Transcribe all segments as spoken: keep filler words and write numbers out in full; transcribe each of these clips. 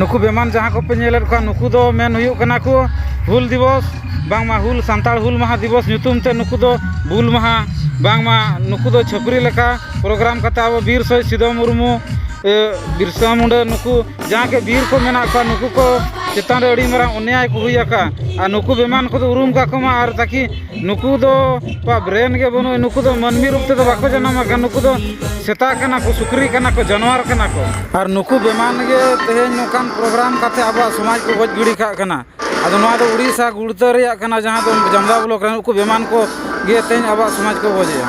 ᱱᱩᱠᱩ ᱵᱮᱢᱟᱱ ᱡᱟᱦᱟᱸ ᱠᱚᱯᱮ ᱧᱮᱞᱮᱫ ᱠᱚᱣᱟ, ᱱᱩᱠᱩ ᱫᱚ ᱢᱮᱱ ᱦᱩᱭᱩᱜ ᱠᱟᱱᱟ ᱠᱚ ᱦᱩᱞ ᱫᱤᱵᱚᱥ, ᱵᱟᱝᱢᱟ ᱦᱩᱞ, ᱥᱟᱱᱛᱟᱲ ᱦᱩᱞ ᱢᱟᱦᱟ ᱫᱤᱵᱚᱥ ᱧᱩᱛᱩᱢ ᱛᱮ ᱱᱩᱠᱩ ᱫᱚ ᱵᱩᱞ ᱢᱟᱦᱟ, ᱵᱟᱝᱢᱟ ᱱᱩᱠᱩ ᱫᱚ ᱪᱷᱟᱹᱯᱨᱤ ᱞᱮᱠᱟ ᱯᱨᱳᱜᱨᱟᱢ ᱠᱟᱛᱮ ᱟᱵᱚ ᱵᱤᱨ ᱥᱚᱦᱤᱫ ᱥᱤᱫᱩ ᱢᱩᱨᱢᱩ, ᱮ, ᱵᱤᱨᱥᱟ ᱢᱩᱱᱰᱟ, ᱱᱩᱠᱩ ᱡᱟᱦᱟᱸ ᱜᱮ ᱵᱤᱨ ᱠᱚ ᱢᱮᱱᱟᱜ ᱠᱚᱣᱟ, ᱱᱩᱠᱩ ᱠᱚ ᱪᱮᱛᱟᱱ ᱨᱮ ᱟᱹᱰᱤ ᱢᱟᱨᱟᱝ ᱚᱱᱱᱭᱟᱭ ᱠᱚ ᱦᱩᱭ ᱟᱠᱟᱫᱼᱟ᱾ ᱟᱨ ᱱᱩᱠᱩ ᱵᱮᱢᱟᱱ ᱠᱚᱫᱚ ᱩᱨᱩᱢ ᱠᱟᱠᱚ ᱢᱟ, ᱟᱨ ᱛᱟᱠᱤ ᱱᱩᱠᱩ ᱫᱚ ᱠᱚᱣᱟᱜ ᱵᱨᱮᱱ ᱜᱮ ᱵᱟᱹᱱᱩᱜᱼᱟ᱾ ᱱᱩᱠᱩ ᱫᱚ ᱢᱟᱹᱱᱢᱤ ᱨᱩᱯ ᱛᱮᱫᱚ ᱵᱟᱠᱚ ᱡᱟᱱᱟᱢ ᱟᱠᱟᱱᱟ᱾ ᱱᱩᱠᱩ ᱫᱚ ᱥᱮᱛᱟ ᱠᱟᱱᱟ ᱠᱚ, ᱥᱩᱠᱨᱤ ᱠᱟᱱᱟ ᱠᱚ, ᱡᱟᱱᱣᱟᱨ ᱠᱟᱱᱟ ᱠᱚ᱾ ᱟᱨ ᱱᱩᱠᱩ ᱵᱮᱢᱟᱱ ᱜᱮ ᱛᱮᱦᱮᱧ ᱱᱚᱝᱠᱟᱱ ᱯᱨᱳᱜᱨᱟᱢ ᱠᱟᱛᱮ ᱟᱵᱚᱣᱟᱜ ᱥᱚᱢᱟᱡᱽ ᱠᱚ ᱜᱚᱡ ᱜᱤᱰᱤ ᱠᱟᱜ ᱠᱟᱱᱟ᱾ ᱟᱫᱚ ᱱᱚᱣᱟ ᱫᱚ ᱩᱲᱤᱥᱥᱟ ᱜᱩᱲᱛᱟᱹ ᱨᱮᱭᱟᱜ ᱠᱟᱱᱟ, ᱡᱟᱦᱟᱸ ᱫᱚ ᱡᱟᱢᱫᱟ ᱵᱞᱚᱠ ᱨᱮ ᱱᱩᱠᱩ ᱵᱮᱢᱟᱱ ᱠᱚ ᱜᱮ ᱛᱮᱦᱮᱧ ᱟᱵᱚᱣᱟᱜ ᱥᱚᱢᱟᱡᱽ ᱠᱚ ᱜᱚᱡᱮᱜᱼᱟ᱾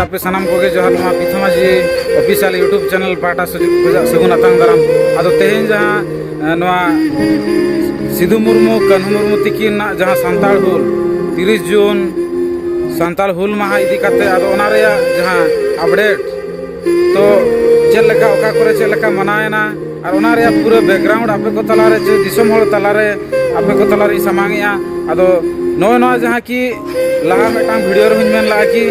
ᱟᱯᱮ ᱥᱟᱱᱟᱢ ᱠᱚᱜᱮ ᱡᱚᱦᱟᱨ, ᱱᱚᱣᱟ ᱯᱤᱛᱷᱟᱹ ᱢᱟᱹᱡᱷᱤ ᱚᱯᱷᱤᱥᱤᱭᱟᱞ YouTube ᱪᱮᱱᱮᱞ ᱯᱟᱦᱴᱟ ᱥᱮᱫ ᱠᱷᱚᱱᱟᱜ ᱥᱟᱹᱜᱩᱱ ᱟᱛᱟᱝ ᱫᱟᱨᱟᱢ᱾ ᱟᱫᱚ ᱛᱮᱦᱮᱧ ᱡᱟᱦᱟᱸ, ᱮ, ᱱᱚᱣᱟ ᱥᱤᱫᱩ ᱢᱩᱨᱢᱩ, ᱠᱟᱹᱱᱦᱩ ᱢᱩᱨᱢᱩ ᱛᱤᱠᱤᱱᱟᱜ ᱡᱟᱦᱟᱸ ᱥᱟᱱᱛᱟᱲ ᱦᱩᱞ, ᱛᱤᱨᱤᱥ ᱡᱩᱱ ᱥᱟᱱᱛᱟᱲ ᱦᱩᱞ ᱢᱟᱦᱟ ᱤᱫᱤ ᱠᱟᱛᱮ, ᱟᱫᱚ ᱚᱱᱟ ᱨᱮᱭᱟᱜ ᱡᱟᱦᱟᱸ ᱟᱯᱰᱮᱴ, ᱛᱚ ᱪᱮᱫ ᱞᱮᱠᱟ, ᱚᱠᱟ ᱠᱚᱨᱮ ᱪᱮᱫ ᱞᱮᱠᱟ ᱢᱟᱱᱟᱣᱮᱱᱟ, ᱟᱨ ᱚᱱᱟ ᱨᱮᱭᱟᱜ ᱯᱩᱨᱟᱹ ᱵᱮᱠᱜᱨᱟᱣᱩᱱᱰ ᱟᱯᱮ ᱠᱚ ᱛᱟᱞᱟᱨᱮ ᱪᱮ ᱫᱤᱥᱚᱢ ᱦᱚᱲ ᱛᱟᱞᱟᱨᱮ ᱟᱯᱮ ᱠᱚ ᱛᱟᱞᱟᱨᱮᱧ ᱥᱟᱢᱟᱝᱮᱜᱼᱟ᱾ ᱟᱫᱚ ᱱᱚᱜᱼᱚᱭ ᱱᱚᱣᱟ ᱡᱟᱦᱟᱸ ᱠᱤ ᱞᱟᱦᱟ ᱢᱤᱫᱴᱟᱝ ᱵᱷᱤᱰᱤᱭᱳ ᱨᱮᱦᱚᱸᱧ ᱢᱮᱱ ᱞᱟᱜᱼᱟ ᱠᱤ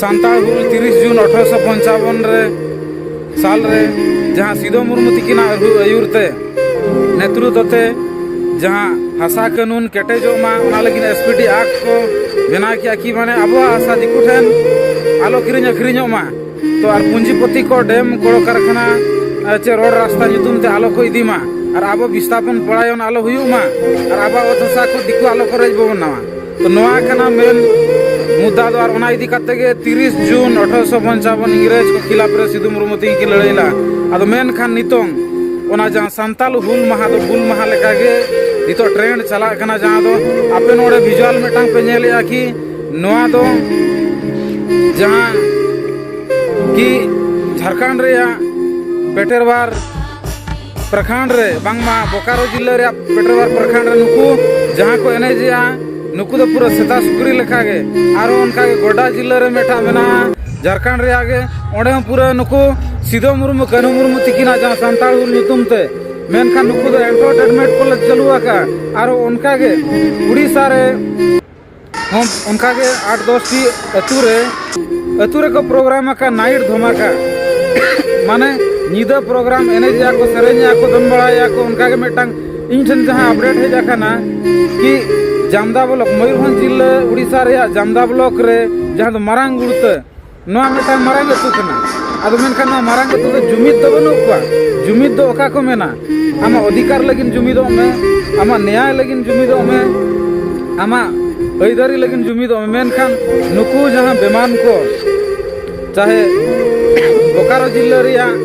ᱥᱟᱱᱛᱟᱲ ᱦᱩᱞ ᱛᱤᱨᱤᱥ ᱡᱩᱱ ᱟᱴᱷᱨᱚᱥᱚ ᱯᱚᱧᱪᱟᱵᱚᱱ ᱨᱮ, ᱥᱟᱞ ᱨᱮ, ᱡᱟᱦᱟᱸ ᱥᱤᱫᱩ ᱢᱩᱨᱢᱩ ᱛᱤᱠᱤᱱᱟᱜ ᱟᱹᱭᱩᱨ ᱛᱮ, ᱱᱮᱛᱨᱤᱛᱵ ᱛᱮ ᱡᱟᱦᱟᱸ ᱦᱟᱥᱟ ᱠᱟᱹᱱᱩᱱ ᱠᱮᱴᱮᱡᱚᱜ ᱢᱟ, ᱚᱱᱟ ᱞᱟᱹᱜᱤᱫ ᱮᱥᱯᱤᱴᱤ ᱟᱠᱴ ᱠᱚ ᱵᱮᱱᱟᱣ ᱠᱮᱜᱼᱟ ᱠᱤ ᱢᱟᱱᱮ ᱟᱵᱚᱣᱟᱜ ᱦᱟᱥᱟ ᱫᱤᱠᱩ ᱴᱷᱮᱱ ᱟᱞᱚ ᱠᱤᱨᱤᱧ ᱟᱹᱠᱷᱨᱤᱧᱚᱜ ᱢᱟ᱾ ᱛᱚ ᱟᱨ ᱯᱩᱸᱡᱤᱯᱚᱛᱤ ᱠᱚ ᱰᱮᱢ, ᱠᱚᱞ ᱠᱟᱨᱠᱷᱟᱱᱟ, ᱮ, ᱪᱮ ᱨᱳᱰ ᱨᱟᱥᱛᱟ ᱧᱩᱛᱩᱢ ᱛᱮ ᱟᱞᱚ ᱠᱚ ᱤᱫᱤ ᱢᱟ, ᱟᱨ ᱟᱵᱚ ᱵᱤᱥᱛᱷᱟᱯᱚᱱ ᱯᱚᱨᱟᱭᱚᱱ ᱟᱞᱚ ᱦᱩᱭᱩᱜ ᱢᱟ, ᱟᱨ ᱟᱵᱚᱣᱟᱜ ᱚᱛ ᱦᱟᱥᱟ ᱠᱚ ᱫᱤᱠᱩ ᱟᱞᱚ ᱠᱚ ᱨᱮᱡ ᱵᱚᱱ ᱢᱟ᱾ ᱛᱚ ᱱᱚᱣᱟ ᱠᱟᱱᱟ ᱢᱮᱱ ᱢᱩᱫᱽᱫᱟ ᱫᱚ᱾ ᱟᱨ ᱚᱱᱟ ᱤᱫᱤ ᱠᱟᱛᱮ ᱜᱮ ᱛᱤᱨᱤᱥ ᱡᱩᱱ ᱟᱴᱷᱨᱚᱥᱚ ᱯᱚᱧᱪᱟᱵᱚᱱ ᱤᱝᱨᱮᱡᱽ ᱠᱚ ᱠᱷᱤᱞᱟᱯ ᱨᱮ ᱥᱤᱫᱩ ᱢᱩᱨᱢᱩ ᱛᱤᱠᱤᱱ ᱠᱤᱱ ᱞᱟᱹᱲᱦᱟᱹᱭ ᱞᱮᱫᱟ᱾ ᱟᱫᱚ ᱢᱮᱱᱠᱷᱟᱱ ᱱᱤᱛᱚᱝ ᱚᱱᱟ ᱡᱟᱦᱟᱸ ᱥᱟᱱᱛᱟᱞ ᱦᱩᱞ ᱢᱟᱦᱟ ᱫᱚ ᱵᱩᱞ ᱢᱟᱦᱟ ᱞᱮᱠᱟᱜᱮ ᱱᱤᱛᱚᱜ ᱴᱨᱮᱱᱰ ᱪᱟᱞᱟᱜ ᱠᱟᱱᱟ, ᱡᱟᱦᱟᱸ ᱫᱚ ᱟᱯᱮ ᱱᱚᱰᱮ ᱵᱷᱤᱡᱩᱣᱟᱞ ᱢᱤᱫᱴᱟᱝ ᱯᱮ ᱧᱮᱞᱮᱜᱼᱟ ᱠᱤ ᱱᱚᱣᱟ ᱫᱚ ᱡᱟᱦᱟᱸ ᱠᱤ ᱡᱷᱟᱲᱠᱷᱚᱸᱰ ᱨᱮᱭᱟᱜ ᱯᱮᱴᱮᱨᱣᱟᱨ ᱯᱨᱚᱠᱷᱚᱸᱰ ᱨᱮ, ᱵᱟᱝᱢᱟ ᱵᱳᱠᱟᱨᱳ ᱡᱤᱞᱟᱹ ᱨᱮᱭᱟᱜ ᱯᱮᱴᱮᱨᱣᱟᱨ ᱯᱨᱚᱠᱷᱚᱸᱰ ᱨᱮ ᱱᱩᱠᱩ ᱡᱟᱦᱟᱸ ᱠᱚ ᱮᱱᱮᱡᱮᱜᱼᱟ, ᱱᱩᱠᱩ ᱫᱚ ᱯᱩᱨᱟᱹ ᱥᱮᱛᱟ ᱥᱩᱠᱨᱤ ᱞᱮᱠᱟᱜᱮ᱾ ᱟᱨᱦᱚᱸ ᱚᱱᱠᱟᱜᱮ ᱜᱚᱰᱟ ᱡᱤᱞᱟᱹ ᱨᱮ ᱢᱤᱫᱴᱟᱝ ᱢᱮᱱᱟᱜᱼᱟ ᱡᱷᱟᱲᱠᱷᱚᱸᱰ ᱨᱮᱭᱟᱜ ᱜᱮ, ᱚᱸᱰᱮ ᱦᱚᱸ ᱯᱩᱨᱟᱹ ᱱᱩᱠᱩ ᱥᱤᱫᱩ ᱢᱩᱨᱢᱩ, ᱠᱟᱹᱱᱦᱩ ᱢᱩᱨᱢᱩ ᱛᱤᱠᱤᱱᱟᱜ ᱡᱟᱦᱟᱸ ᱥᱟᱱᱛᱟᱲ ᱦᱩᱞ ᱧᱩᱛᱩᱢ ᱛᱮ ᱢᱮᱱᱠᱷᱟᱱ ᱱᱩᱠᱩ ᱫᱚ ᱮᱱᱴᱟᱨᱴᱮᱱᱢᱮᱱᱴ ᱠᱚ ᱪᱟᱹᱞᱩ ᱟᱠᱟᱫᱼᱟ᱾ ᱟᱨ ᱚᱱᱠᱟᱜᱮ ᱩᱲᱤᱥᱥᱟ ᱨᱮ ᱦᱚᱸ ᱚᱱᱠᱟᱜᱮ ᱟᱴ ᱫᱚᱥᱴᱤ ᱟᱹᱛᱩ ᱨᱮ, ᱟᱹᱛᱩ ᱨᱮᱠᱚ ᱯᱨᱳᱜᱨᱟᱢ ᱟᱠᱟᱫ ᱱᱟᱭᱤᱴ ᱫᱷᱚᱢᱟᱠᱟ᱾ ᱢᱟᱱᱮ ᱧᱤᱫᱟᱹ ᱯᱨᱳᱜᱨᱟᱢ, ᱮᱱᱮᱡᱮᱜᱼᱟ ᱠᱚ, ᱥᱮᱨᱮᱧᱮᱜᱼᱟ ᱠᱚ, ᱫᱚᱱ ᱵᱟᱲᱟᱭᱮᱜᱼᱟ ᱠᱚ᱾ ᱚᱱᱠᱟᱜᱮ ᱢᱤᱫᱴᱟᱝ ᱤᱧ ᱴᱷᱮᱱ ᱡᱟᱦᱟᱸ ᱟᱯᱰᱮᱴ ᱦᱮᱡ ᱟᱠᱟᱱᱟ ᱠᱤ ᱡᱟᱢᱫᱟ ᱵᱞᱚᱠ, ᱢᱚᱭᱩᱨᱵᱷᱚᱸᱡᱽ ᱡᱤᱞᱟᱹ, ᱩᱲᱤᱥᱥᱟ ᱨᱮᱭᱟᱜ ᱡᱟᱢᱫᱟ ᱵᱞᱚᱠ ᱨᱮ ᱡᱟᱦᱟᱸ ᱫᱚ ᱢᱟᱨᱟᱝ ᱜᱩᱲᱛᱟᱹ, ᱱᱚᱣᱟ ᱢᱤᱫᱴᱟᱝ ᱢᱟᱨᱟᱝ ᱟᱹᱛᱩ ᱠᱟᱱᱟ᱾ ᱟᱫᱚ ᱢᱮᱱᱠᱷᱟᱱ ᱱᱚᱣᱟ ᱢᱟᱨᱟᱝ ᱟᱹᱛᱩ ᱫᱚ ᱡᱩᱢᱤᱫ ᱫᱚ ᱵᱟᱹᱱᱩᱜ ᱠᱚᱣᱟ᱾ ᱡᱩᱢᱤᱫ ᱫᱚ ᱚᱠᱟ ᱠᱚ ᱢᱮᱱᱟ? ᱟᱢᱟᱜ ᱚᱫᱷᱤᱠᱟᱨ ᱞᱟᱹᱜᱤᱫ ᱡᱩᱢᱤᱫᱚᱜ ᱢᱮ, ᱟᱢᱟᱜ ᱱᱮᱭᱟᱭ ᱞᱟᱹᱜᱤᱫ ᱡᱩᱢᱤᱫᱚᱜ ᱢᱮ, ᱟᱢᱟᱜ ᱟᱹᱭᱫᱟᱹᱨᱤ ᱞᱟᱹᱜᱤᱫ ᱡᱩᱢᱤᱫᱚᱜ ᱢᱮ᱾ ᱢᱮᱱᱠᱷᱟᱱ ᱱᱩᱠᱩ ᱡᱟᱦᱟᱸ ᱵᱮᱢᱟᱱ ᱠᱚ, ᱪᱟᱦᱮ ᱵᱳᱠᱟᱨᱳ ᱡᱤᱞᱟᱹ ᱨᱮᱭᱟᱜ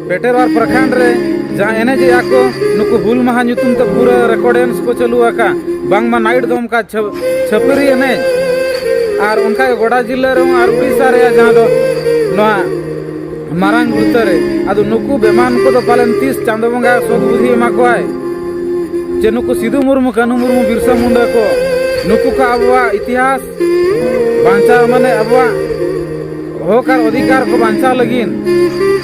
ᱯᱮᱴᱮᱨᱣᱟᱨ ᱯᱨᱚᱠᱷᱚᱸᱰ ᱨᱮ ᱡᱟᱦᱟᱸ ᱮᱱᱮᱡᱮᱜᱼᱟ ᱠᱚ, ᱱᱩᱠᱩ ᱦᱩᱞ ᱢᱟᱦᱟ ᱧᱩᱛᱩᱢ ᱛᱮ ᱯᱩᱨᱟᱹ ᱨᱮᱠᱚᱨᱰᱮᱱᱥ ᱠᱚ ᱪᱟᱹᱞᱩ ᱟᱠᱟᱫ, ᱵᱟᱝᱢᱟ ᱱᱟᱭᱤᱴ ᱫᱷᱚᱢᱟᱠᱟ ᱪᱷᱟᱹ-, ᱪᱷᱟᱹᱯᱟᱹᱨᱤ ᱮᱱᱮᱡ᱾ ᱟᱨ ᱚᱱᱠᱟᱜᱮ ᱜᱚᱰᱟ ᱡᱤᱞᱟᱹ ᱨᱮᱦᱚᱸ ᱟᱨ ᱩᱲᱤᱥᱥᱟ ᱨᱮᱭᱟᱜ ᱡᱟᱦᱟᱸ ᱫᱚ ᱱᱚᱣᱟ ᱢᱟᱨᱟᱝ ᱜᱩᱲᱛᱟᱹ ᱨᱮ᱾ ᱟᱫᱚ ᱱᱩᱠᱩ ᱵᱮᱢᱟᱱ ᱠᱚᱫᱚ ᱯᱟᱞᱮᱱ ᱛᱤᱥ ᱪᱟᱸᱫᱚ ᱵᱚᱸᱜᱟ ᱥᱚᱫ ᱵᱩᱫᱷᱤ ᱮᱢᱟ ᱠᱚᱣᱟᱭ ᱡᱮ ᱱᱩᱠᱩ ᱥᱤᱫᱩ ᱢᱩᱨᱢᱩ, ᱠᱟᱹᱱᱦᱩ ᱢᱩᱨᱢᱩ, ᱵᱤᱨᱥᱟ ᱢᱩᱱᱰᱟ ᱠᱚ, ᱱᱩᱠᱩ ᱠᱚ ᱟᱵᱚᱣᱟᱜ ᱤᱛᱤᱦᱟᱥ ᱵᱟᱧᱪᱟᱣ, ᱢᱟᱱᱮ ᱟᱵᱚᱣᱟᱜ ᱦᱚᱠ ᱟᱨ ᱚᱫᱷᱤᱠᱟᱨ ᱠᱚ ᱵᱟᱧᱪᱟᱣ ᱞᱟᱹᱜᱤᱫ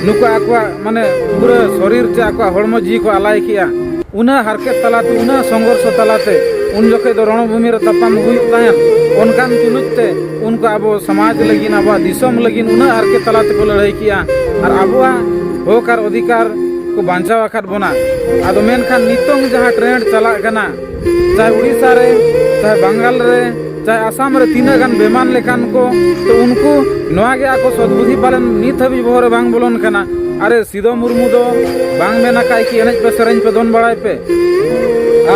ᱱᱩᱠᱩ ᱟᱠᱚᱣᱟᱜ, ᱢᱟᱱᱮ, ᱯᱩᱨᱟᱹ ᱥᱚᱨᱤᱨ ᱪᱮ ᱟᱠᱚᱣᱟᱜ ᱦᱚᱲᱢᱚ ᱡᱤᱣᱤ ᱠᱚ ᱟᱞᱟᱭ ᱠᱮᱜᱼᱟ᱾ ᱩᱱᱟᱹᱜ ᱦᱟᱨᱠᱮᱛ ᱛᱟᱞᱟᱛᱮ, ᱩᱱᱟᱹᱜ ᱥᱚᱝᱜᱷᱚᱨᱥᱚ ᱛᱟᱞᱟᱛᱮ ᱩᱱ ᱡᱚᱠᱷᱮᱡ ᱫᱚ ᱨᱚᱬᱚᱵᱷᱩᱢᱤ ᱨᱮ ᱛᱟᱯᱟᱢ ᱦᱩᱭᱩᱜ ᱛᱟᱦᱮᱸᱫ᱾ ᱚᱱᱠᱟᱱ ᱛᱩᱞᱩᱡ ᱛᱮ ᱩᱱᱠᱩ ᱟᱵᱚ ᱥᱚᱢᱟᱡᱽ ᱞᱟᱹᱜᱤᱫ, ᱟᱵᱚᱣᱟᱜ ᱫᱤᱥᱚᱢ ᱞᱟᱹᱜᱤᱫ ᱩᱱᱟᱹᱜ ᱦᱟᱨᱠᱮᱛ ᱛᱟᱞᱟ ᱛᱮᱠᱚ ᱞᱟᱹᱲᱦᱟᱹᱭ ᱠᱮᱜᱼᱟ ᱟᱨ ᱟᱵᱚᱣᱟᱜ ᱦᱚᱠ ᱟᱨ ᱚᱫᱷᱤᱠᱟᱨ ᱠᱚ ᱵᱟᱧᱪᱟᱣ ᱟᱠᱟᱫ ᱵᱚᱱᱟ᱾ ᱟᱫᱚ ᱢᱮᱱᱠᱷᱟᱱ ᱱᱤᱛᱚᱝ ᱡᱟᱦᱟᱸ ᱴᱨᱮᱱᱰ ᱪᱟᱞᱟᱜ ᱠᱟᱱᱟ, ᱪᱟᱦᱮ ᱩᱲᱤᱥᱥᱟ ᱨᱮ, ᱪᱟᱦᱮ ᱵᱟᱝᱜᱟᱞ ᱨᱮ, ᱪᱟᱦᱮ ᱟᱥᱟᱢ ᱨᱮ ᱛᱤᱱᱟᱹᱜ ᱜᱟᱱ ᱵᱮᱢᱟᱱ ᱞᱮᱠᱟᱱ ᱠᱚ, ᱛᱚ ᱩᱱᱠᱩ ᱱᱚᱣᱟ ᱜᱮ ᱟᱠᱚ ᱥᱚᱫᱵᱩᱫᱷᱤ ᱯᱟᱞᱮᱱ ᱱᱤᱛ ᱦᱟᱹᱵᱤᱡ ᱵᱚᱦᱚᱜ ᱨᱮ ᱵᱟᱝ ᱵᱚᱞᱚᱱ ᱠᱟᱱᱟ᱾ ᱟᱨᱮ, ᱥᱤᱫᱚ ᱢᱩᱨᱢᱩ ᱫᱚ ᱵᱟᱝ ᱢᱮᱱ ᱟᱠᱟᱫ ᱠᱤ ᱮᱱᱮᱡ ᱯᱮ, ᱥᱮᱨᱮᱧ ᱯᱮ, ᱫᱚᱱ ᱵᱟᱲᱟᱭ ᱯᱮ᱾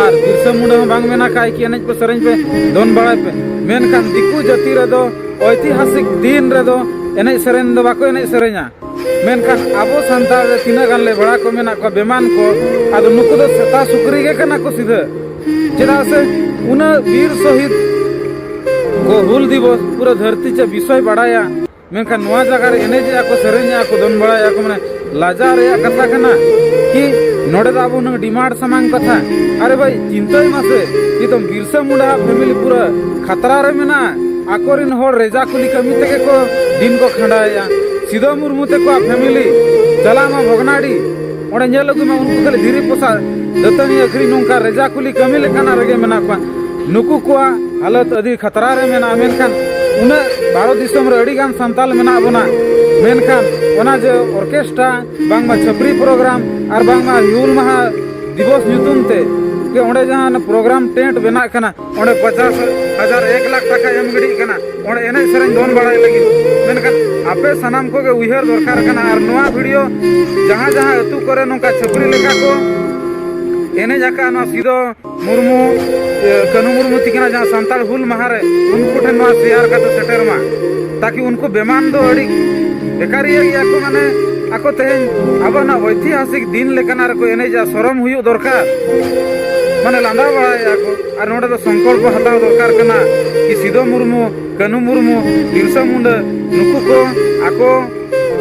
ᱟᱨ ᱵᱤᱨᱥᱟ ᱢᱩᱱᱰᱟ ᱦᱚᱸ ᱵᱟᱝ ᱢᱮᱱ ᱟᱠᱟᱫ ᱠᱤ ᱮᱱᱮᱡ ᱯᱮ, ᱥᱮᱨᱮᱧ ᱯᱮ, ᱫᱚᱱ ᱵᱟᱲᱟᱭ ᱯᱮ᱾ ᱢᱮᱱᱠᱷᱟᱱ ᱫᱤᱠᱩ ᱡᱟᱹᱛᱤ ᱨᱮᱫᱚ ᱳᱭᱛᱤᱦᱟᱥᱤᱠ ᱫᱤᱱ ᱨᱮᱫᱚ ᱮᱱᱮᱡ ᱥᱮᱨᱮᱧ ᱫᱚ ᱵᱟᱠᱚ ᱮᱱᱮᱡ ᱥᱮᱨᱮᱧᱟ᱾ ᱢᱮᱱᱠᱷᱟᱱ ᱟᱵᱚ ᱥᱟᱱᱛᱟᱲ ᱨᱮ ᱛᱤᱱᱟᱹᱜ ᱜᱟᱱ ᱞᱮᱵᱲᱟ ᱠᱚ ᱢᱮᱱᱟᱜ ᱠᱚᱣᱟ, ᱵᱮᱢᱟᱱ ᱠᱚ, ᱟᱫᱚ ᱱᱩᱠᱩ ᱫᱚ ᱥᱮᱛᱟ ᱥᱩᱠᱨᱤ ᱜᱮ ᱠᱟᱱᱟ ᱠᱚ ᱥᱤᱫᱷᱟᱹ᱾ ᱪᱮᱫᱟᱜ ᱥᱮ ᱩᱱᱟᱹᱜ ᱵᱤᱨ ᱥᱚᱦᱤᱫ ᱠᱚ ᱦᱩᱞ ᱫᱤᱵᱚᱥ ᱯᱩᱨᱟᱹ ᱫᱷᱟᱹᱨᱛᱤ ᱪᱮ ᱵᱤᱥᱥᱚᱭ ᱵᱟᱲᱟᱭᱟ, ᱢᱮᱱᱠᱷᱟᱱ ᱱᱚᱣᱟ ᱡᱟᱭᱜᱟ ᱨᱮ ᱮᱱᱮᱡᱮᱜᱼᱟ ᱠᱚ, ᱥᱮᱨᱮᱧᱮᱜᱼᱟ ᱠᱚ, ᱫᱚᱱ ᱵᱟᱲᱟᱭᱮᱜᱼᱟ ᱠᱚ, ᱢᱟᱱᱮ ᱞᱟᱡᱟᱣ ᱨᱮᱭᱟᱜ ᱠᱟᱛᱷᱟ ᱠᱟᱱᱟ ᱠᱤ? ᱱᱚᱰᱮ ᱫᱚ ᱟᱵᱚ ᱦᱩᱱᱟᱹᱝ ᱰᱤᱢᱟᱱᱰ ᱥᱟᱢᱟᱝ ᱠᱟᱛᱷᱟ᱾ ᱟᱨᱮ ᱵᱷᱟᱹᱭ, ᱪᱤᱱᱛᱟᱹᱭ ᱢᱟᱥᱮ, ᱱᱤᱛᱚᱝ ᱵᱤᱨᱥᱟ ᱢᱩᱱᱰᱟ ᱯᱷᱮᱢᱤᱞᱤ ᱯᱩᱨᱟᱹ ᱠᱷᱟᱛᱨᱟ ᱨᱮ ᱢᱮᱱᱟᱜᱼᱟ᱾ ᱟᱠᱚᱨᱮᱱ ᱦᱚᱲ ᱨᱮᱡᱟ ᱠᱩᱞᱤ ᱠᱟᱹᱢᱤ ᱛᱮᱜᱮ ᱠᱚ ᱫᱤᱱ ᱠᱚ ᱠᱷᱟᱸᱰᱟᱣᱮᱜᱼᱟ᱾ ᱥᱤᱫᱚ ᱢᱩᱨᱢᱩ ᱛᱟᱠᱚᱣᱟᱜ ᱯᱷᱮᱢᱤᱞᱤ ᱪᱟᱞᱟᱜ ᱢᱟ ᱵᱷᱚᱜᱽᱱᱟᱰᱤ, ᱚᱸᱰᱮ ᱧᱮᱞ ᱟᱹᱜᱩᱭ ᱢᱟ, ᱩᱱᱠᱩ ᱠᱷᱟᱹᱞᱤ ᱫᱷᱤᱨᱤ ᱯᱚᱥᱟᱜ, ᱫᱟᱹᱛᱟᱹᱱᱤ ᱟᱹᱠᱷᱨᱤᱧ, ᱱᱚᱝᱠᱟ ᱨᱮᱡᱟ ᱠᱩᱞᱤ ᱠᱟᱹᱢᱤ ᱞᱮᱠᱟᱱᱟᱜ ᱨᱮᱜᱮ ᱢᱮᱱᱟᱜ ᱠᱚᱣᱟ᱾ ᱱᱩᱠᱩ ᱠᱚᱣᱟᱜ ᱦᱟᱞᱚᱛ ᱟᱹᱰᱤ ᱠᱷᱟᱛᱨᱟ ᱨᱮ ᱢᱮᱱᱟᱜᱼᱟ᱾ ᱢᱮᱱᱠᱷᱟᱱ ᱩᱱᱟᱹᱜ ᱵᱷᱟᱨᱚᱛ ᱫᱤᱥᱚᱢ ᱨᱮ ᱟᱹᱰᱤ ᱜᱟᱱ ᱥᱟᱱᱛᱟᱞ ᱢᱮᱱᱟᱜ ᱵᱚᱱᱟ, ᱢᱮᱱᱠᱷᱟᱱ ᱚᱱᱟ ᱡᱮ ᱚᱨᱠᱮᱥᱴᱨᱟ, ᱵᱟᱝᱢᱟ ᱪᱷᱟᱹᱯᱨᱤ ᱯᱨᱳᱜᱨᱟᱢ, ᱟᱨ ᱵᱟᱝᱢᱟ ᱦᱩᱞ ᱢᱟᱦᱟ ᱫᱤᱵᱚᱥ ᱧᱩᱛᱩᱢ ᱛᱮ ᱜᱮ ᱚᱸᱰᱮ ᱡᱟᱦᱟᱸ ᱯᱨᱳᱜᱨᱟᱢ ᱴᱮᱱᱴ ᱵᱮᱱᱟᱜ ᱠᱟᱱᱟ, ᱚᱸᱰᱮ ᱯᱚᱪᱟᱥ ᱦᱟᱡᱟᱨ, ᱮᱠ ᱞᱟᱠᱷ ᱴᱟᱠᱟ ᱮᱢ ᱜᱤᱰᱤᱜ ᱠᱟᱱᱟ ᱚᱸᱰᱮ ᱮᱱᱮᱡ ᱥᱮᱨᱮᱧ ᱫᱚᱱ ᱵᱟᱲᱟᱭ ᱞᱟᱹᱜᱤᱫ᱾ ᱢᱮᱱᱠᱷᱟᱱ ᱟᱯᱮ ᱥᱟᱱᱟᱢ ᱠᱚᱜᱮ ᱩᱭᱦᱟᱹᱨ ᱫᱚᱨᱠᱟᱨ ᱠᱟᱱᱟ, ᱟᱨ ᱱᱚᱣᱟ ᱵᱷᱤᱰᱤᱭᱳ ᱡᱟᱦᱟᱸ ᱡᱟᱦᱟᱸ ᱟᱹᱛᱩ ᱠᱚᱨᱮ ᱱᱚᱝᱠᱟ ᱪᱷᱟᱹᱯᱨᱤ ᱞᱮᱠᱟ ᱠᱚ ᱮᱱᱮᱡ ᱟᱠᱟᱫᱼᱟ, ᱱᱚᱣᱟ ᱥᱤᱫᱚ ᱢᱩᱨᱢᱩ, ᱮ, ᱠᱟᱹᱱᱦᱩ ᱢᱩᱨᱢᱩ ᱛᱤᱠᱤᱱᱟᱜ ᱡᱟᱦᱟᱸ ᱥᱟᱱᱛᱟᱲ ᱦᱩᱞ ᱢᱟᱦᱟ ᱨᱮ, ᱩᱱᱠᱩ ᱴᱷᱮᱱ ᱱᱚᱣᱟ ᱥᱮᱭᱟᱨ ᱠᱟᱛᱮ ᱥᱮᱴᱮᱨ ᱢᱟ, ᱛᱟᱠᱤ ᱩᱱᱠᱩ ᱵᱮᱢᱟᱱ ᱫᱚ ᱟᱹᱰᱤ ᱵᱮᱠᱟᱨᱤᱭᱟᱹ ᱜᱮᱭᱟ ᱠᱚ᱾ ᱢᱟᱱᱮ ᱟᱠᱚ ᱛᱮᱦᱮᱧ ᱟᱵᱚᱱᱟᱜ ᱳᱭᱛᱤᱦᱟᱥᱤᱠ ᱫᱤᱱ ᱞᱮᱠᱟᱱᱟᱜ ᱨᱮᱠᱚ ᱮᱱᱮᱡᱟ, ᱥᱚᱨᱚᱢ ᱦᱩᱭᱩᱜ ᱫᱚᱨᱠᱟᱨ᱾ ᱢᱟᱱᱮ ᱞᱟᱸᱫᱟ ᱵᱟᱲᱟᱭᱮᱫᱼᱟ ᱠᱚ, ᱟᱨ ᱱᱚᱰᱮ ᱫᱚ ᱥᱚᱝᱠᱚᱞᱯᱚ ᱦᱟᱛᱟᱣ ᱫᱚᱨᱠᱟᱨ ᱠᱟᱱᱟ ᱠᱤ ᱥᱤᱫᱚ ᱢᱩᱨᱢᱩ, ᱠᱟᱹᱱᱦᱩ ᱢᱩᱨᱢᱩ, ᱵᱤᱨᱥᱟ ᱢᱩᱱᱰᱟ, ᱱᱩᱠᱩ ᱠᱚ ᱟᱠᱚ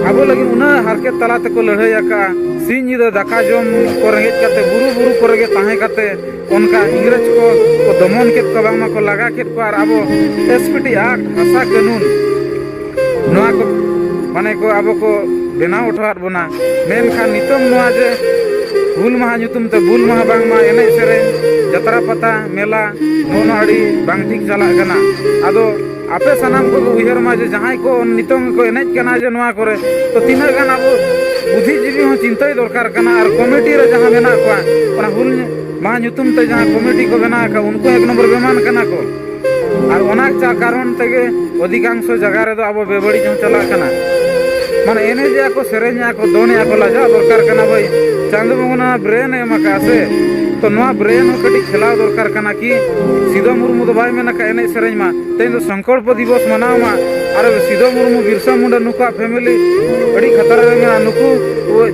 ᱟᱵᱚ ᱞᱟᱹᱜᱤᱫ ᱩᱱᱟᱹᱜ ᱦᱟᱨᱠᱮᱛ ᱛᱟᱞᱟ ᱛᱮᱠᱚ ᱞᱟᱹᱲᱦᱟᱹᱭ ᱟᱠᱟᱫᱼᱟ, ᱥᱤᱧ ᱧᱤᱫᱟᱹ ᱫᱟᱠᱟ ᱡᱚᱢ ᱠᱚ ᱨᱮᱸᱜᱮᱡ ᱠᱟᱛᱮ, ᱵᱩᱨᱩ ᱵᱩᱨᱩ ᱠᱚᱨᱮ ᱜᱮ ᱛᱟᱦᱮᱸ ᱠᱟᱛᱮ ᱚᱱᱠᱟ ᱤᱝᱨᱮᱡᱽ ᱠᱚ ᱠᱚ ᱫᱚᱢᱚᱱ ᱠᱮᱫ ᱠᱚᱣᱟ, ᱵᱟᱝᱢᱟ ᱠᱚ ᱞᱟᱜᱟ ᱠᱮᱫ ᱠᱚᱣᱟ, ᱟᱨ ᱟᱵᱚ ᱮᱥ ᱯᱤ ᱴᱤ ᱟᱠᱴ, ᱦᱟᱥᱟ ᱠᱟᱹᱱᱩᱱ, ᱱᱚᱣᱟ ᱠᱚ ᱢᱟᱱᱮ ᱠᱚ ᱟᱵᱚ ᱠᱚ ᱵᱮᱱᱟᱣ ᱦᱚᱴᱚᱣᱟᱫ ᱵᱚᱱᱟ᱾ ᱢᱮᱱᱠᱷᱟᱱ ᱱᱤᱛᱚᱝ ᱱᱚᱣᱟ ᱡᱮ ᱦᱩᱞ ᱢᱟᱦᱟ ᱧᱩᱛᱩᱢ ᱛᱮ ᱵᱩᱞ ᱢᱟᱦᱟ, ᱵᱟᱝᱢᱟ ᱮᱱᱮᱡ ᱥᱮᱨᱮᱧ, ᱡᱟᱛᱨᱟ ᱯᱟᱛᱟ, ᱢᱮᱞᱟ, ᱱᱚᱜᱼᱚ ᱱᱚᱣᱟ ᱟᱹᱰᱤ ᱵᱟᱝ ᱴᱷᱤᱠ ᱪᱟᱞᱟᱜ ᱠᱟᱱᱟ᱾ ᱟᱫᱚ ᱟᱯᱮ ᱥᱟᱱᱟᱢ ᱠᱚᱜᱮ ᱩᱭᱦᱟᱹᱨ ᱢᱟ ᱡᱮ ᱡᱟᱦᱟᱸᱭ ᱠᱚ ᱱᱤᱛᱚᱝ ᱠᱚ ᱮᱱᱮᱡ ᱠᱟᱱᱟ ᱡᱮ ᱱᱚᱣᱟ ᱠᱚᱨᱮ, ᱛᱚ ᱛᱤᱱᱟᱹᱜ ᱜᱟᱱ ᱟᱵᱚ ᱵᱩᱫᱽᱫᱷᱤᱡᱤᱵᱤ ᱦᱚᱸ ᱪᱤᱱᱛᱟᱹᱭ ᱫᱚᱨᱠᱟᱨ ᱠᱟᱱᱟ᱾ ᱟᱨ ᱠᱚᱢᱤᱴᱤ ᱨᱮ ᱡᱟᱦᱟᱸ ᱢᱮᱱᱟᱜ ᱠᱚᱣᱟ, ᱚᱱᱟ ᱦᱩᱞ ᱢᱟᱦᱟ ᱧᱩᱛᱩᱢ ᱛᱮ ᱡᱟᱦᱟᱸ ᱠᱚᱢᱤᱴᱤ ᱠᱚ ᱵᱮᱱᱟᱣ ᱟᱠᱟᱫ, ᱩᱱᱠᱩ ᱮᱠ ᱱᱚᱢᱵᱚᱨ ᱵᱮᱢᱟᱱ ᱠᱟᱱᱟ ᱠᱚ᱾ ᱟᱨ ᱚᱱᱟ ᱪᱟ ᱠᱟᱨᱚᱱ ᱛᱮᱜᱮ ᱚᱫᱷᱤᱠᱟᱝᱥᱚ ᱡᱟᱭᱜᱟ ᱨᱮᱫᱚ ᱟᱵᱚ ᱵᱮᱵᱟᱹᱲᱤᱡ ᱦᱚᱸ ᱪᱟᱞᱟᱜ ᱠᱟᱱᱟ᱾ ᱢᱟᱱᱮ ᱮᱱᱮᱡᱮᱜᱼᱟ ᱠᱚ, ᱥᱮᱨᱮᱧᱮᱜᱼᱟ ᱠᱚ, ᱫᱚᱱᱮᱜᱼᱟ ᱠᱚ, ᱞᱟᱡᱟᱜ ᱫᱚᱨᱠᱟᱨ ᱠᱟᱱᱟ ᱵᱷᱟᱹᱭ᱾ ᱪᱟᱸᱫᱚ ᱵᱚᱸᱜᱟ ᱱᱚᱣᱟ ᱵᱨᱮᱱ ᱮ ᱮᱢ ᱟᱠᱟᱫᱼᱟ ᱥᱮ, ᱛᱚ ᱱᱚᱣᱟ ᱵᱨᱮᱱ ᱦᱚᱸ ᱠᱟᱹᱴᱤᱡ ᱠᱷᱮᱞᱟᱣ ᱫᱚᱨᱠᱟᱨ ᱠᱟᱱᱟ ᱠᱤ ᱥᱤᱫᱚ ᱢᱩᱨᱢᱩ ᱫᱚ ᱵᱟᱭ ᱢᱮᱱ ᱟᱠᱟᱫ ᱮᱱᱮᱡ ᱥᱮᱨᱮᱧ ᱢᱟ᱾ ᱛᱮᱦᱮᱧ ᱫᱚ ᱥᱚᱝᱠᱚᱞᱯᱚ ᱫᱤᱵᱚᱥ ᱢᱟᱱᱟᱣ ᱢᱟ᱾ ᱟᱨ ᱥᱤᱫᱚ ᱢᱩᱨᱢᱩ, ᱵᱤᱨᱥᱟ ᱢᱩᱱᱰᱟ ᱱᱩᱠᱩᱣᱟᱜ ᱯᱷᱮᱢᱮᱞᱤ ᱟᱹᱰᱤ ᱠᱷᱟᱛᱟᱨ ᱨᱮ ᱢᱮᱱᱟᱜᱼᱟ᱾ ᱱᱩᱠᱩ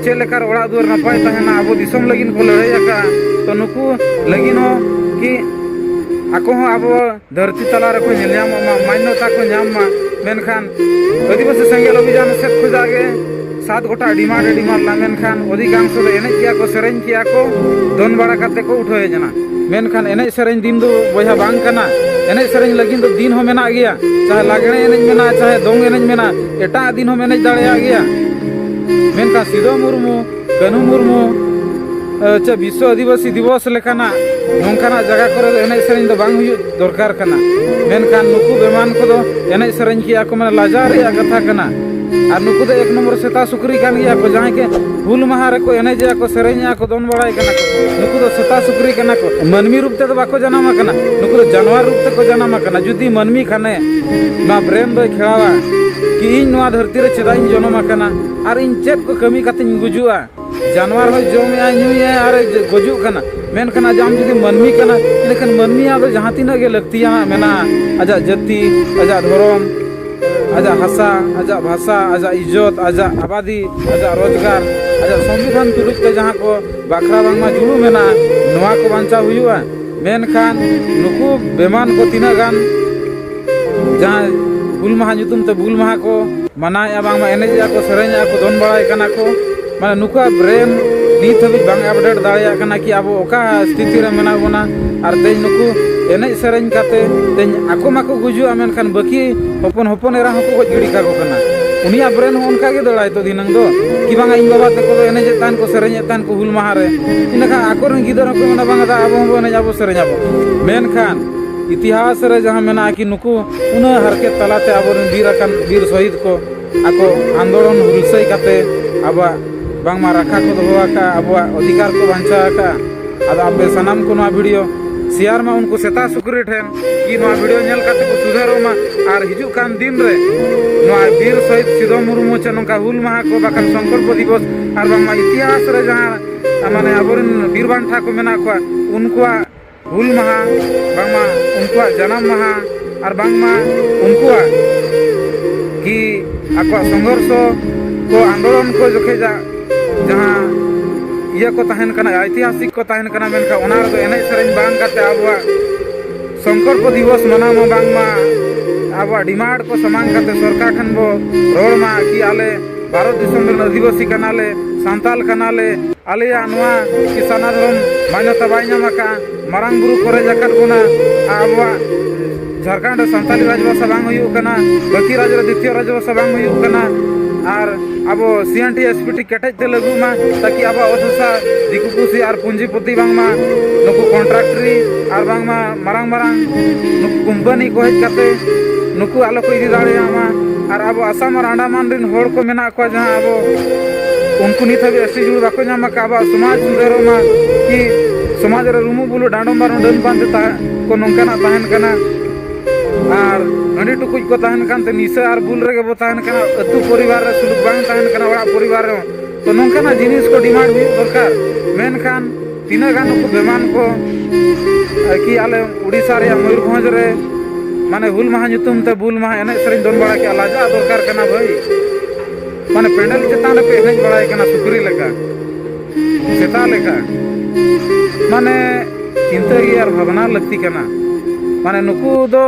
ᱪᱮᱫ ᱞᱮᱠᱟ ᱨᱮ ᱚᱲᱟᱜ ᱫᱩᱣᱟᱹᱨ ᱱᱟᱯᱟᱭ ᱛᱟᱦᱮᱱᱟ, ᱟᱵᱚ ᱫᱤᱥᱚᱢ ᱞᱟᱹᱜᱤᱫ ᱠᱚ ᱞᱟᱹᱲᱦᱟᱹᱭ ᱟᱠᱟᱫᱼᱟ᱾ ᱛᱚ ᱱᱩᱠᱩ ᱞᱟᱹᱜᱤᱫ ᱦᱚᱸ ᱠᱤ ᱟᱠᱚ ᱦᱚᱸ ᱟᱵᱚ ᱫᱷᱟᱹᱨᱛᱤ ᱛᱟᱞᱟ ᱨᱮᱠᱚ ᱧᱮᱞ ᱧᱟᱢᱚᱜ ᱢᱟ, ᱢᱟᱱᱱᱚᱛᱟ ᱠᱚ ᱧᱟᱢ ᱢᱟ᱾ ᱢᱮᱱᱠᱷᱟᱱ ᱟᱹᱫᱤᱵᱟᱹᱥᱤ ᱥᱮᱸᱜᱮᱞ ᱚᱵᱷᱤᱡᱟᱱ ᱥᱮᱫ ᱠᱷᱚᱱᱟᱜ ᱜᱮ ᱥᱟᱛ ᱜᱚᱴᱟ ᱰᱤᱢᱟᱱᱰ ᱮ ᱰᱤᱢᱟᱱᱰ ᱞᱮᱫᱟ, ᱢᱮᱱᱠᱷᱟᱱ ᱚᱫᱷᱤᱠᱟᱝᱥᱚ ᱫᱚ ᱮᱱᱮᱡ ᱠᱮᱜᱼᱟ ᱠᱚ, ᱥᱮᱨᱮᱧ ᱠᱮᱜᱼᱟ ᱠᱚ, ᱫᱚᱱ ᱵᱟᱲᱟ ᱠᱟᱛᱮ ᱠᱚ ᱩᱴᱷᱟᱹᱣ ᱦᱮᱡ ᱮᱱᱟ᱾ ᱢᱮᱱᱠᱷᱟᱱ ᱮᱱᱮᱡ ᱥᱮᱨᱮᱧ ᱫᱤᱱ ᱫᱚ ᱵᱚᱭᱦᱟ ᱵᱟᱝ ᱠᱟᱱᱟ᱾ ᱮᱱᱮᱡ ᱥᱮᱨᱮᱧ ᱞᱟᱹᱜᱤᱫ ᱫᱚ ᱫᱤᱱ ᱦᱚᱸ ᱢᱮᱱᱟᱜ ᱜᱮᱭᱟ, ᱪᱟᱦᱮ ᱞᱟᱜᱽᱬᱮ ᱮᱱᱮᱡ ᱢᱮᱱᱟᱜᱼᱟ, ᱪᱟᱦᱮ ᱫᱚᱝ ᱮᱱᱮᱡ ᱢᱮᱱᱟᱜᱼᱟ, ᱮᱴᱟᱜ ᱫᱤᱱ ᱦᱚᱸᱢ ᱮᱱᱮᱡ ᱫᱟᱲᱮᱭᱟᱜ ᱜᱮᱭᱟ᱾ ᱢᱮᱱᱠᱷᱟᱱ ᱥᱤᱫᱚ ᱢᱩᱨᱢᱩ ᱠᱟᱹᱱᱦᱩ ᱢᱩᱨᱢᱩ ᱪᱮ ᱵᱤᱥᱥᱚ ᱟᱹᱫᱤᱵᱟᱹᱥᱤ ᱫᱤᱵᱚᱥ ᱞᱮᱠᱟᱱᱟᱜ ᱱᱚᱝᱠᱟᱱᱟᱜ ᱡᱟᱭᱜᱟ ᱠᱚᱨᱮ ᱫᱚ ᱮᱱᱮᱡ ᱥᱮᱨᱮᱧ ᱫᱚ ᱵᱟᱝ ᱦᱩᱭᱩᱜ ᱫᱚᱨᱠᱟᱨ ᱠᱟᱱᱟ᱾ ᱢᱮᱱᱠᱷᱟᱱ ᱱᱩᱠᱩ ᱵᱮᱢᱟᱱ ᱠᱚᱫᱚ ᱮᱱᱮᱡ ᱥᱮᱨᱮᱧ ᱠᱮᱜᱼᱟ ᱠᱚ, ᱢᱟᱱᱮ ᱞᱟᱡᱟᱣ ᱨᱮᱭᱟᱜ ᱠᱟᱛᱷᱟ ᱠᱟᱱᱟ᱾ ᱟᱨ ᱱᱩᱠᱩ ᱫᱚ ᱮᱠ ᱱᱚᱢᱵᱚᱨ ᱥᱮᱛᱟ ᱥᱩᱠᱨᱤ ᱠᱟᱱ ᱜᱮᱭᱟ ᱠᱚ, ᱡᱟᱦᱟᱸᱭ ᱠᱮ ᱦᱩᱞ ᱢᱟᱦᱟ ᱨᱮᱠᱚ ᱮᱱᱮᱡᱮᱜᱼᱟ ᱠᱚ, ᱥᱮᱨᱮᱧᱮᱜᱼᱟ ᱠᱚ, ᱫᱚᱱ ᱵᱟᱲᱟᱭ ᱠᱟᱱᱟ ᱠᱚ᱾ ᱱᱩᱠᱩ ᱫᱚ ᱥᱮᱛᱟ ᱥᱩᱠᱨᱤ ᱠᱟᱱᱟ ᱠᱚ, ᱢᱟᱹᱱᱢᱤ ᱨᱩᱯ ᱛᱮᱫᱚ ᱵᱟᱠᱚ ᱡᱟᱱᱟᱢ ᱟᱠᱟᱱᱟ, ᱱᱩᱠᱩ ᱫᱚ ᱡᱟᱱᱣᱟᱨ ᱨᱩᱯ ᱛᱮᱠᱚ ᱡᱟᱱᱟᱢ ᱟᱠᱟᱱᱟ᱾ ᱡᱩᱫᱤ ᱢᱟᱹᱱᱢᱤ ᱠᱷᱟᱱᱮ ᱱᱚᱣᱟ ᱵᱨᱮᱱ ᱫᱚᱭ ᱠᱷᱮᱲᱟᱣᱟ ᱠᱤ ᱤᱧ ᱱᱚᱣᱟ ᱫᱷᱟᱹᱨᱛᱤ ᱨᱮ ᱪᱮᱫᱟᱜ ᱤᱧ ᱡᱚᱱᱚᱢ ᱟᱠᱟᱱᱟ ᱟᱨ ᱤᱧ ᱪᱮᱫ ᱠᱚ ᱠᱟᱹᱢᱤ ᱠᱟᱛᱮᱧ ᱜᱩᱡᱩᱜᱼᱟ? ᱡᱟᱱᱣᱟᱨ ᱦᱚᱸᱭ ᱡᱚᱢᱮᱜᱼᱟ, ᱧᱩᱭᱮᱜᱼᱟ ᱟᱨ ᱮ ᱜᱚᱡᱩᱜ ᱠᱟᱱᱟ, ᱢᱮᱱᱠᱷᱟᱱ ᱟᱡ ᱟᱢ ᱡᱩᱫᱤ ᱢᱟᱹᱱᱢᱤ ᱠᱟᱱᱟ, ᱮᱸᱰᱮᱠᱷᱟᱱ ᱢᱟᱹᱱᱢᱤᱭᱟᱜ ᱫᱚ ᱡᱟᱦᱟᱸ ᱛᱤᱱᱟᱹᱜ ᱜᱮ ᱞᱟᱹᱠᱛᱤᱭᱟᱱᱟᱜ ᱢᱮᱱᱟᱜᱼᱟ, ᱟᱡᱟᱜ ᱡᱟᱹᱛᱤ, ᱟᱡᱟᱜ ᱫᱷᱚᱨᱚᱢ, ᱟᱡᱟᱜ ᱦᱟᱥᱟ, ᱟᱡᱟᱜ ᱵᱷᱟᱥᱟ, ᱟᱡᱟᱜ ᱤᱡᱽᱡᱚᱛ, ᱟᱡᱟᱜ ᱟᱵᱟᱫᱤ, ᱟᱡᱟᱜ ᱨᱳᱡᱽᱜᱟᱨ, ᱟᱡᱟᱜ ᱥᱚᱝᱵᱤᱫᱷᱟᱱ ᱛᱩᱞᱩᱡ ᱛᱮ ᱡᱟᱦᱟᱸ ᱠᱚ ᱵᱟᱠᱷᱨᱟ ᱵᱟᱝᱢᱟ ᱡᱩᱞᱩ ᱢᱮᱱᱟᱜᱼᱟ, ᱱᱚᱣᱟ ᱠᱚ ᱵᱟᱧᱪᱟᱣ ᱦᱩᱭᱩᱜᱼᱟ᱾ ᱢᱮᱱᱠᱷᱟᱱ ᱱᱩᱠᱩ ᱵᱮᱢᱟᱱ ᱠᱚ ᱛᱤᱱᱟᱹᱜ ᱜᱟᱱ ᱡᱟᱦᱟᱸ ᱦᱩᱞ ᱢᱟᱦᱟ ᱧᱩᱛᱩᱢ ᱛᱮ ᱵᱩᱞ ᱢᱟᱦᱟ ᱠᱚ ᱢᱟᱱᱟᱣᱮᱫᱼᱟ, ᱵᱟᱝᱢᱟ ᱮᱱᱮᱡᱮᱜᱼᱟ ᱠᱚ, ᱥᱮᱨᱮᱧᱮᱜᱼᱟ ᱠᱚ, ᱫᱚᱱ ᱵᱟᱲᱟᱭ ᱠᱟᱱᱟ ᱠᱚ, ᱢᱟᱱᱮ ᱱᱩᱠᱩᱣᱟᱜ ᱵᱨᱮᱱ ᱱᱤᱛ ᱦᱟᱹᱵᱤᱡ ᱵᱟᱝ ᱟᱯᱰᱮᱴ ᱫᱟᱲᱮᱭᱟᱜ ᱠᱟᱱᱟ ᱠᱤ ᱟᱵᱚ ᱚᱠᱟ ᱥᱛᱷᱤᱛᱤ ᱨᱮ ᱢᱮᱱᱟᱜ ᱵᱚᱱᱟ᱾ ᱟᱨ ᱛᱮᱦᱮᱧ ᱱᱩᱠᱩ ᱮᱱᱮᱡ ᱥᱮᱨᱮᱧ ᱠᱟᱛᱮ ᱛᱮᱦᱮᱧ ᱟᱠᱚ ᱢᱟᱠᱚ ᱜᱩᱡᱩᱜᱼᱟ, ᱢᱮᱱᱠᱷᱟᱱ ᱵᱟᱹᱠᱤ ᱦᱚᱯᱚᱱ ᱦᱚᱯᱚᱱ ᱮᱨᱟ ᱦᱚᱸᱠᱚ ᱜᱚᱡ ᱜᱤᱰᱤ ᱠᱟᱠᱚ ᱠᱟᱱᱟ᱾ ᱩᱱᱤᱭᱟᱜ ᱵᱨᱮᱱ ᱦᱚᱸ ᱚᱱᱠᱟ ᱜᱮ ᱫᱟᱹᱲᱟᱭ ᱛᱚ ᱫᱷᱤᱱᱟᱹᱝ ᱫᱚ, ᱠᱤ ᱵᱟᱝᱟ ᱤᱧ ᱵᱟᱵᱟ ᱛᱟᱠᱚ ᱫᱚ ᱮᱱᱮᱡᱮᱫ ᱛᱟᱦᱮᱱ ᱠᱚ, ᱥᱮᱨᱮᱧᱮᱫ ᱛᱟᱦᱮᱱ ᱠᱚ ᱦᱩᱞ ᱢᱟᱦᱟ ᱨᱮ, ᱤᱱᱟᱹᱠᱷᱟᱱ ᱟᱠᱚᱨᱮᱱ ᱜᱤᱫᱟᱹᱨ ᱦᱚᱸᱠᱚ ᱢᱮᱱᱟ, ᱵᱟᱝᱟ ᱫᱟ ᱟᱵᱚ ᱦᱚᱸᱵᱚ ᱮᱱᱮᱡ ᱟᱵᱚ ᱥᱮᱨᱮᱧ ᱟᱵᱚ᱾ ᱢᱮᱱᱠᱷᱟᱱ ᱤᱛᱤᱦᱟᱥ ᱨᱮ ᱡᱟᱦᱟᱸ ᱢᱮᱱᱟᱜᱼᱟ ᱠᱤ ᱱᱩᱠᱩ ᱩᱱᱟᱹᱜ ᱦᱟᱨᱠᱮᱛ ᱛᱟᱞᱟᱛᱮ ᱟᱵᱚᱨᱮᱱ ᱵᱤᱨ ᱟᱠᱟᱱ ᱵᱤᱨ ᱥᱚᱦᱤᱫ ᱠᱚ ᱟᱠᱚ ᱟᱱᱫᱳᱞᱚᱱ ᱦᱩᱞᱥᱟᱹᱭ ᱠᱟᱛᱮ ᱟᱵᱚᱣᱟᱜ ᱵᱟᱝᱢᱟ ᱨᱟᱠᱷᱟ ᱠᱚ ᱫᱚᱦᱚ ᱟᱠᱟᱫᱼᱟ, ᱟᱵᱚᱣᱟᱜ ᱚᱫᱷᱤᱠᱟᱨ ᱠᱚ ᱵᱟᱧᱪᱟᱣ ᱟᱠᱟᱫᱼᱟ᱾ ᱟᱫᱚ ᱟᱯᱮ ᱥᱟᱱᱟᱢ ᱠᱚ ᱱᱚᱣᱟ ᱵᱷᱤᱰᱤᱭᱳ ᱥᱮᱭᱟᱨ ᱢᱟ ᱩᱱᱠᱩ ᱥᱮᱛᱟ ᱥᱩᱠᱨᱤ ᱴᱷᱮᱱ, ᱠᱤ ᱱᱚᱣᱟ ᱵᱷᱤᱰᱤᱭᱳ ᱧᱮᱞ ᱠᱟᱛᱮ ᱠᱚ ᱥᱩᱫᱷᱟᱹᱨᱚᱜ ᱢᱟ᱾ ᱟᱨ ᱦᱤᱡᱩᱜ ᱠᱟᱱ ᱫᱤᱱ ᱨᱮ ᱱᱚᱣᱟ ᱵᱤᱨ ᱥᱚᱦᱤᱫ ᱥᱤᱫᱚ ᱢᱩᱨᱢᱩ ᱪᱮ ᱱᱚᱝᱠᱟ ᱦᱩᱞ ᱢᱟᱦᱟ ᱠᱚ ᱵᱟᱠᱷᱟᱱ ᱥᱚᱝᱠᱚᱞᱯᱚ ᱫᱤᱵᱚᱥ ᱟᱨ ᱵᱟᱝᱢᱟ ᱤᱛᱤᱦᱟᱥ ᱨᱮ ᱡᱟᱦᱟᱸ ᱢᱟᱱᱮ ᱟᱵᱚᱨᱮᱱ ᱵᱤᱨ ᱵᱟᱱᱴᱟ ᱠᱚ ᱢᱮᱱᱟᱜ ᱠᱚᱣᱟ, ᱩᱱᱠᱩᱣᱟᱜ ᱦᱩᱞ ᱢᱟᱦᱟ, ᱵᱟᱝᱢᱟ ᱩᱱᱠᱩᱣᱟᱜ ᱡᱟᱱᱟᱢ ᱢᱟᱦᱟ, ᱟᱨ ᱵᱟᱝᱢᱟ ᱩᱱᱠᱩᱣᱟᱜ ᱠᱤ ᱟᱠᱚᱣᱟᱜ ᱥᱚᱝᱜᱷᱚᱨᱥᱚ ᱠᱚ, ᱟᱱᱫᱳᱞᱚᱱ ᱠᱚ ᱡᱚᱠᱷᱮᱡᱟᱜ ᱡᱟᱦᱟᱸ ᱤᱭᱟᱹ ᱠᱚ ᱛᱟᱦᱮᱱ ᱠᱟᱱᱟ, ᱳᱭᱛᱤᱦᱟᱥᱤᱠ ᱠᱚ ᱛᱟᱦᱮᱱ ᱠᱟᱱᱟ, ᱢᱮᱱᱠᱷᱟᱱ ᱚᱱᱟ ᱨᱮᱫᱚ ᱮᱱᱮᱡ ᱥᱮᱨᱮᱧ ᱵᱟᱝ ᱠᱟᱛᱮ ᱟᱵᱚᱣᱟᱜ ᱥᱚᱝᱠᱚᱞᱯᱚ ᱫᱤᱵᱚᱥ ᱢᱟᱱᱟᱣ ᱢᱟ ᱵᱟᱝᱢᱟ ᱟᱵᱚᱣᱟᱜ ᱰᱤᱢᱟᱱᱰ ᱠᱚ ᱥᱟᱢᱟᱝ ᱠᱟᱛᱮ ᱥᱚᱨᱠᱟᱨ ᱴᱷᱮᱱ ᱵᱚ ᱨᱚᱲ ᱢᱟ ᱠᱤ ᱟᱞᱮ ᱵᱷᱟᱨᱚᱛ ᱫᱤᱥᱚᱢ ᱨᱮᱱ ᱟᱹᱫᱤᱵᱟᱹᱥᱤ ᱠᱟᱱᱟᱞᱮ, ᱥᱟᱱᱛᱟᱞ ᱠᱟᱱᱟᱞᱮ, ᱟᱞᱮᱭᱟᱜ ᱱᱚᱣᱟ ᱠᱤ ᱥᱟᱨᱱᱟ ᱫᱷᱚᱨᱚᱢ ᱢᱟᱱᱭᱚᱛᱟ ᱵᱟᱭ ᱧᱟᱢ ᱟᱠᱟᱫᱼᱟ, ᱢᱟᱨᱟᱝ ᱵᱩᱨᱩ ᱠᱚ ᱨᱮᱡ ᱟᱠᱟᱫ ᱵᱚᱱᱟ, ᱟᱨ ᱟᱵᱚᱣᱟᱜ ᱡᱷᱟᱲᱠᱷᱚᱸᱰ ᱨᱮ ᱥᱟᱱᱛᱟᱞᱤ ᱨᱟᱡᱽᱵᱷᱟᱥᱟ ᱵᱟᱝ ᱦᱩᱭᱩᱜ ᱠᱟᱱᱟ, ᱵᱟᱹᱠᱤ ᱨᱟᱡᱽ ᱨᱮ ᱫᱤᱛᱤᱭᱚ ᱨᱟᱡᱽᱵᱷᱟᱥᱟ ᱵᱟᱝ ᱦᱩᱭᱩᱜ ᱠᱟᱱᱟ, ᱟᱨ ᱟᱵᱚ ᱥᱤ N T S P T ᱠᱮᱴᱮᱡ ᱛᱮ ᱞᱟᱹᱜᱩᱜ ᱢᱟ, ᱛᱟᱠᱤ ᱟᱵᱚᱣᱟᱜ ᱚᱛ ᱦᱟᱥᱟ ᱫᱤᱠᱩ ᱯᱩᱥᱤ ᱟᱨ ᱯᱩᱸᱡᱤᱯᱩᱛᱤ ᱵᱟᱝᱢᱟ ᱱᱩᱠᱩ ᱠᱚᱱᱴᱨᱟᱠᱴᱨᱤ ᱟᱨ ᱵᱟᱝᱢᱟ ᱢᱟᱨᱟᱝ ᱢᱟᱨᱟᱝ ᱱᱩᱠᱩ ᱠᱳᱢᱯᱟᱱᱤ ᱠᱚ ᱦᱮᱡ ᱠᱟᱛᱮ ᱱᱩᱠᱩ ᱟᱞᱚ ᱠᱚ ᱤᱫᱤ ᱫᱟᱲᱮᱭᱟᱜ ᱢᱟ᱾ ᱟᱨ ᱟᱵᱚ ᱟᱥᱟᱢ ᱟᱨ ᱟᱱᱰᱟᱢᱟᱱ ᱨᱮᱱ ᱦᱚᱲ ᱠᱚ ᱢᱮᱱᱟᱜ ᱠᱚᱣᱟ, ᱡᱟᱦᱟᱸ ᱟᱵᱚ ᱩᱱᱠᱩ ᱱᱤᱛ ᱦᱟᱹᱵᱤᱡ ᱮᱥ ᱴᱤ ᱡᱩᱲ ᱵᱟᱠᱚ ᱧᱟᱢ ᱟᱠᱟᱫ, ᱟᱵᱚᱣᱟᱜ ᱥᱚᱢᱟᱡᱽ ᱥᱩᱫᱷᱟᱹᱨᱚᱜ ᱢᱟ, ᱠᱤ ᱥᱚᱢᱟᱡᱽ ᱨᱮ ᱨᱩᱢᱩᱜ ᱵᱩᱞᱩᱜ ᱰᱟᱸᱰᱚᱢ ᱵᱟᱨᱚ ᱰᱟᱹᱱ ᱯᱟᱱᱛᱮ ᱛᱟᱦᱮᱸ ᱠᱚ ᱱᱚᱝᱠᱟᱱᱟᱜ ᱛᱟᱦᱮᱱ ᱠᱟᱱᱟ᱾ ᱟᱨ ᱦᱟᱺᱰᱤ ᱴᱩᱠᱩᱡ ᱠᱚ ᱛᱟᱦᱮᱱ ᱠᱟᱱᱛᱮ ᱱᱤᱥᱟᱹ ᱟᱨ ᱵᱩᱞ ᱨᱮᱜᱮ ᱵᱚ ᱛᱟᱦᱮᱱ ᱠᱟᱱᱟ᱾ ᱟᱹᱛᱩ ᱯᱚᱨᱤᱵᱟᱨ ᱨᱮ ᱥᱩᱞᱩᱠ ᱵᱟᱝ ᱛᱟᱦᱮᱱ ᱠᱟᱱᱟ, ᱚᱲᱟᱜ ᱯᱚᱨᱤᱵᱟᱨ ᱨᱮᱦᱚᱸ᱾ ᱛᱚ ᱱᱚᱝᱠᱟᱱᱟᱜ ᱡᱤᱱᱤᱥ ᱠᱚ ᱰᱤᱢᱟᱱᱰ ᱦᱩᱭᱩᱜ ᱫᱚᱨᱠᱟᱨ᱾ ᱢᱮᱱᱠᱷᱟᱱ ᱛᱤᱱᱟᱹᱜ ᱜᱟᱱ ᱱᱩᱠᱩ ᱵᱮᱢᱟᱱ ᱠᱚ, ᱮ, ᱠᱤ ᱟᱞᱮ ᱩᱲᱤᱥᱥᱟ ᱨᱮᱭᱟᱜ ᱢᱚᱭᱩᱨᱵᱷᱚᱸᱡᱽ ᱨᱮ ᱢᱟᱱᱮ ᱦᱩᱞ ᱢᱟᱦᱟ ᱧᱩᱛᱩᱢ ᱛᱮ ᱵᱩᱞ ᱢᱟᱦᱟ ᱮᱱᱮᱡ ᱥᱮᱨᱮᱧ ᱫᱚᱱ ᱵᱟᱲᱟ ᱠᱮᱜᱼᱟ? ᱞᱟᱡᱟᱜ ᱫᱚᱨᱠᱟᱨ ᱠᱟᱱᱟ ᱵᱷᱟᱹᱭ᱾ ᱢᱟᱱᱮ ᱯᱮᱱᱰᱮᱞ ᱪᱮᱛᱟᱱ ᱨᱮᱯᱮ ᱮᱱᱮᱡ ᱵᱟᱲᱟᱭ ᱠᱟᱱᱟ ᱥᱩᱠᱨᱤ ᱞᱮᱠᱟ, ᱥᱮᱛᱟ ᱞᱮᱠᱟ᱾ ᱢᱟᱱᱮ ᱪᱤᱱᱛᱟᱹ ᱜᱮ ᱟᱨ ᱵᱷᱟᱵᱽᱱᱟ ᱞᱟᱹᱠᱛᱤ ᱠᱟᱱᱟ᱾ ᱢᱟᱱᱮ ᱱᱩᱠᱩ ᱫᱚ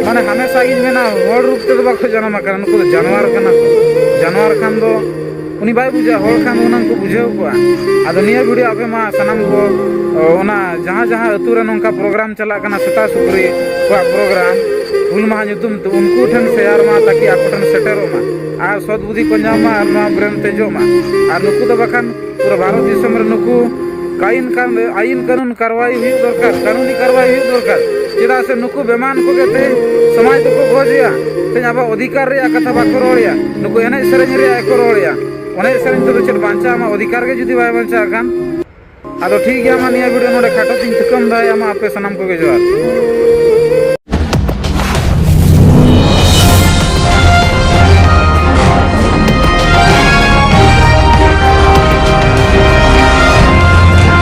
ᱢᱟᱱᱮ ᱦᱟᱢᱮᱥᱟ ᱜᱤᱧ ᱢᱮᱱᱟ, ᱦᱚᱲ ᱨᱩᱯ ᱛᱮᱫᱚ ᱵᱟᱠᱚ ᱡᱟᱱᱟᱢ ᱟᱠᱟᱱᱟ, ᱱᱩᱠᱩ ᱫᱚ ᱡᱟᱱᱣᱟᱨ ᱠᱟᱱᱟ ᱠᱚ, ᱡᱟᱱᱣᱟᱨ ᱠᱷᱟᱱ ᱫᱚ ᱩᱱᱤ ᱵᱟᱭ ᱵᱩᱡᱷᱟᱹᱜᱼᱟ, ᱦᱚᱲ ᱠᱷᱟᱱ ᱫᱚ ᱦᱩᱱᱟᱹᱝ ᱠᱚ ᱵᱩᱡᱷᱟᱹᱣ ᱠᱚᱜᱼᱟ᱾ ᱟᱫᱚ ᱱᱤᱭᱟᱹ ᱵᱷᱤᱰᱤᱭᱳ ᱟᱯᱮ ᱢᱟ ᱥᱟᱱᱟᱢ ᱠᱚ, ᱚ, ᱚᱱᱟ ᱡᱟᱦᱟᱸ ᱡᱟᱦᱟᱸ ᱟᱹᱛᱩ ᱨᱮ ᱱᱚᱝᱠᱟ ᱯᱨᱳᱜᱨᱟᱢ ᱪᱟᱞᱟᱜ ᱠᱟᱱᱟ, ᱥᱮᱛᱟ ᱥᱩᱠᱨᱤ ᱠᱚᱣᱟᱜ ᱯᱨᱳᱜᱨᱟᱢ ᱦᱩᱞ ᱢᱟᱦᱟ ᱧᱩᱛᱩᱢ ᱛᱮ, ᱩᱱᱠᱩ ᱴᱷᱮᱱ ᱥᱮᱭᱟᱨ ᱢᱟ, ᱛᱟᱠᱤ ᱟᱠᱚ ᱴᱷᱮᱱ ᱥᱮᱴᱮᱨᱚᱜ ᱢᱟ ᱟᱨ ᱥᱚᱛ ᱵᱩᱫᱷᱤ ᱠᱚ ᱧᱟᱢ ᱢᱟ ᱟᱨ ᱱᱚᱣᱟ ᱵᱨᱮᱱ ᱛᱮᱡᱚᱜ ᱢᱟ᱾ ᱟᱨ ᱱᱩᱠᱩ ᱫᱚ ᱵᱟᱠᱷᱟᱱ ᱯᱩᱨᱟᱹ ᱵᱷᱟᱨᱚᱛ ᱫᱤᱥᱚᱢ ᱨᱮ ᱱᱩᱠᱩ ᱠᱟᱭᱤᱱ ᱠᱟᱱ, ᱟᱭᱤᱱ ᱠᱟᱹᱱᱩᱱ ᱠᱟᱨᱣᱟᱭ ᱦᱩᱭᱩᱜ ᱫᱚᱨᱠᱟᱨ, ᱠᱟᱹᱱᱩᱱᱤ ᱠᱟᱨᱣᱟᱭ ᱦᱩᱭᱩᱜ ᱫᱚᱨᱠᱟᱨ᱾ ᱪᱮᱫᱟᱜ ᱥᱮ ᱱᱩᱠᱩ ᱵᱮᱢᱟᱱ ᱠᱚᱜᱮ ᱛᱮᱦᱮᱧ ᱥᱚᱢᱟᱡᱽ ᱫᱚᱠᱚ ᱜᱚᱡᱮᱜᱼᱟ, ᱛᱮᱦᱮᱧ ᱟᱵᱚᱣᱟᱜ ᱚᱫᱷᱤᱠᱟᱨ ᱨᱮᱭᱟᱜ ᱠᱟᱛᱷᱟ ᱵᱟᱠᱚ ᱨᱚᱲᱮᱜᱼᱟ, ᱱᱩᱠᱩ ᱮᱱᱮᱡ ᱥᱮᱨᱮᱧ ᱨᱮᱭᱟᱜ ᱜᱮᱠᱚ ᱨᱚᱲᱮᱜᱼᱟ᱾ ᱮᱱᱮᱡ ᱥᱮᱨᱮᱧ ᱛᱮᱫᱚ ᱪᱮᱫ ᱵᱟᱧᱪᱟᱜᱼᱟ? ᱟᱢᱟᱜ ᱚᱫᱷᱤᱠᱟᱨ ᱜᱮ ᱡᱩᱫᱤ ᱵᱟᱭ ᱵᱟᱧᱪᱟᱜ ᱠᱷᱟᱱ᱾ ᱟᱫᱚ ᱴᱷᱤᱠ ᱜᱮᱭᱟ, ᱢᱟ ᱱᱤᱭᱟᱹ ᱵᱷᱤᱰᱤᱭᱳ ᱱᱚᱰᱮ ᱠᱷᱟᱴᱚ ᱛᱤᱧ ᱛᱷᱩᱠᱟᱹᱢ ᱫᱟᱭᱟ, ᱢᱟ ᱟᱯᱮ ᱥᱟᱱᱟᱢ ᱠᱚᱜᱮ ᱡᱚᱦᱟᱨ᱾